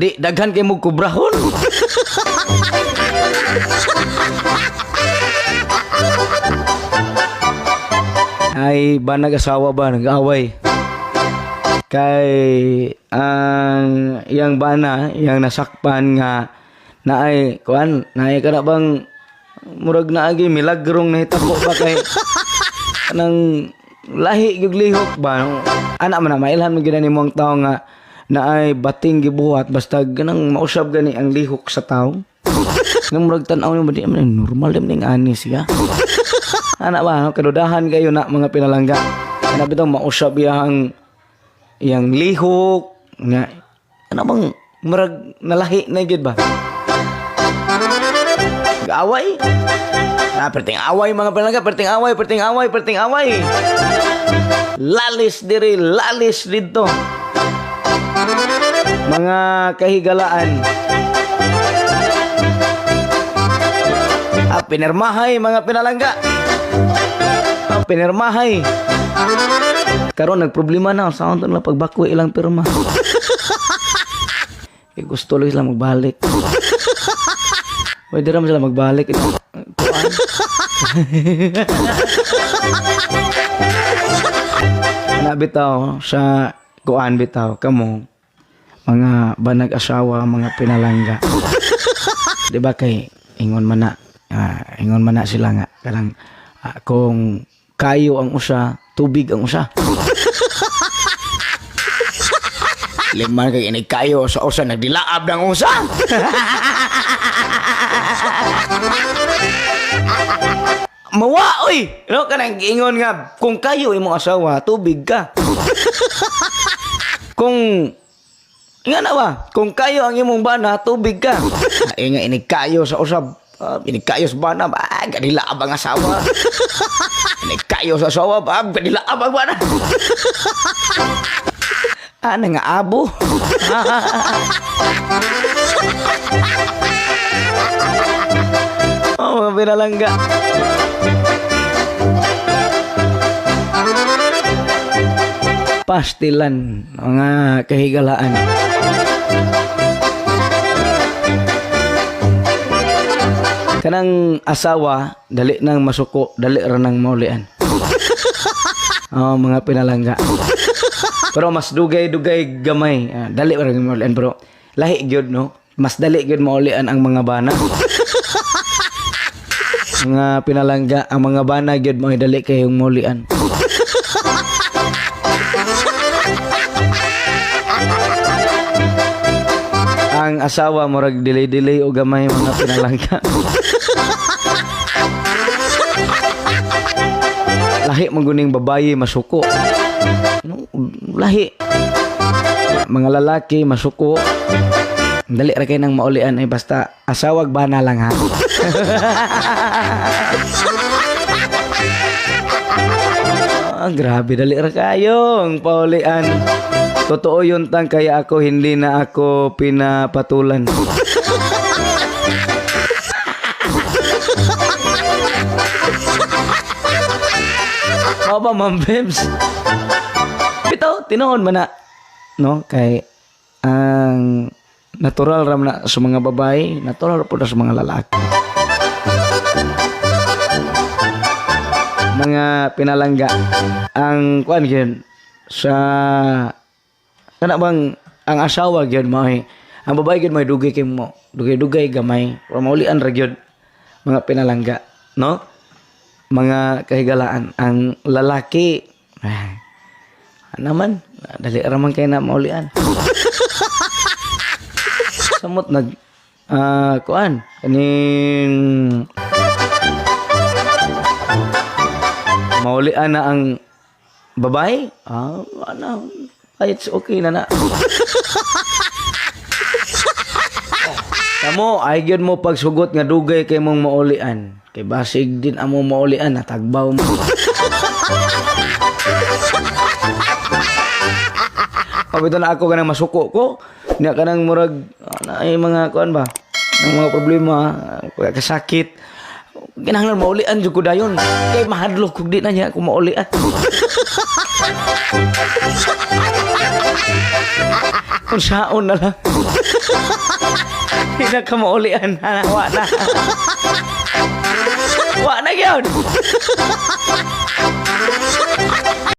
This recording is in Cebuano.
Di daghan kay mo kubrahon. Ay ba nag-asawa ba nag-away? Kay ang iyang bana, iyang nasakpan nga naay kuan, naay kana bang murag naagi milagrong nahitabo ba kay kanang lahi gyud lihok ba, no? Ana man na mailhan man gyud nimo ang tao nga naay bating gibuhat basta ganang mausab gani ang lihok sa tao. Nga murag tan-aw nimo, di man normal din ning ani siya. Ana ba, no? Kadudahan kayo na, mga pinalangga. Ana bitaw mausab iyang iyang lihok nga ana bang murag nalahi na gyud ba? Away. Ah, perting away, mga palangga, perting away, perting away, perting away. Lalis diri, lalis didto. Mga kahigalaan. Ah, pinirmahay, mga pinalangga. Ah, pinirmahay. Karon nagproblema na sa unta nila pagbakwi ilang pirma. Eh, gusto lang sila magbalik. Pwede raman sila magbalik. Kuan. Ana bitaw sa kuan bitaw kamo mga banag asawa, mga pinalangga. Di ba kay ingon man na ingon man na sila nga kanang kung kayo ang usa, tubig ang usa. Liman kay inig kayo sa usa, nagdilaab ng usa. Mawa oy. No kanang giingon nga kung kayo imong asawa, tubig ka. Kung nga na ba? Kung kayo ang imong bana, tubig ka. Ay nga inig kayo sa usab, inig kayo sa bana, ah, ganilaab ang asawa. Inig kayo sa asawa, ah, ganilaab ang bana. Ah, nangaabo. Oh, mga pinalangga. Pastilan, mga kahigalaan. Kanang asawa, dali nang masuko, dali ra nang maulian. Oh, mga pinalangga. Pero mas dugay-dugay gamay, dali ra nang maulian, pero lahi gyud, no. Mas dali gyud maulian ang mga bana. Mga pinalangga, ang mga bana gyud mo dali kayong maulian. Ang asawa murag delay-delay o gamay, mga pinalangga. Lahi man guning babaye masuko. No, lahi. Mga lalaki masuko. Dali ra kay nang maulian ay basta asawag bana lang ha. Ah, grabe, dali ra kayong paulian. Totoo yun tang kaya ako hindi na ako pinapatulan. Mao ba, Ma'am Bebs? Bitaw, tinuod man na. No, kay ang natural ram na sa mga babae, natural po na sa mga lalaki. Mga pinalangga, ang kuan gyud sa kana bang ang asawa gyud mo ang babae gyud may dugay kay mo, dugay-dugay gamay, pero maulian ra gyud, mga pinalangga, no? Mga kahigalaan, ang lalaki, ay, naman, dali ra man kay na maulian. Samot nag kuan kaning maulian na ang babae, ano, ay, it's okay na na. Kamo, ay gyud mo pagsugot nga dugay kay mong maulian. Kay basig din amo maulian, natagbaw mo. Pabito na ako kanang masuko ko. Niya kanang murag na ay mga kuan ba? Ang mga problema, kasakit. Kinahanglan maulian jud ko dayon. Kay mahadlok kog di na niya ako maulian. Unsaon na lang. Di na ka maulian na. Wa na. Wa na gyud.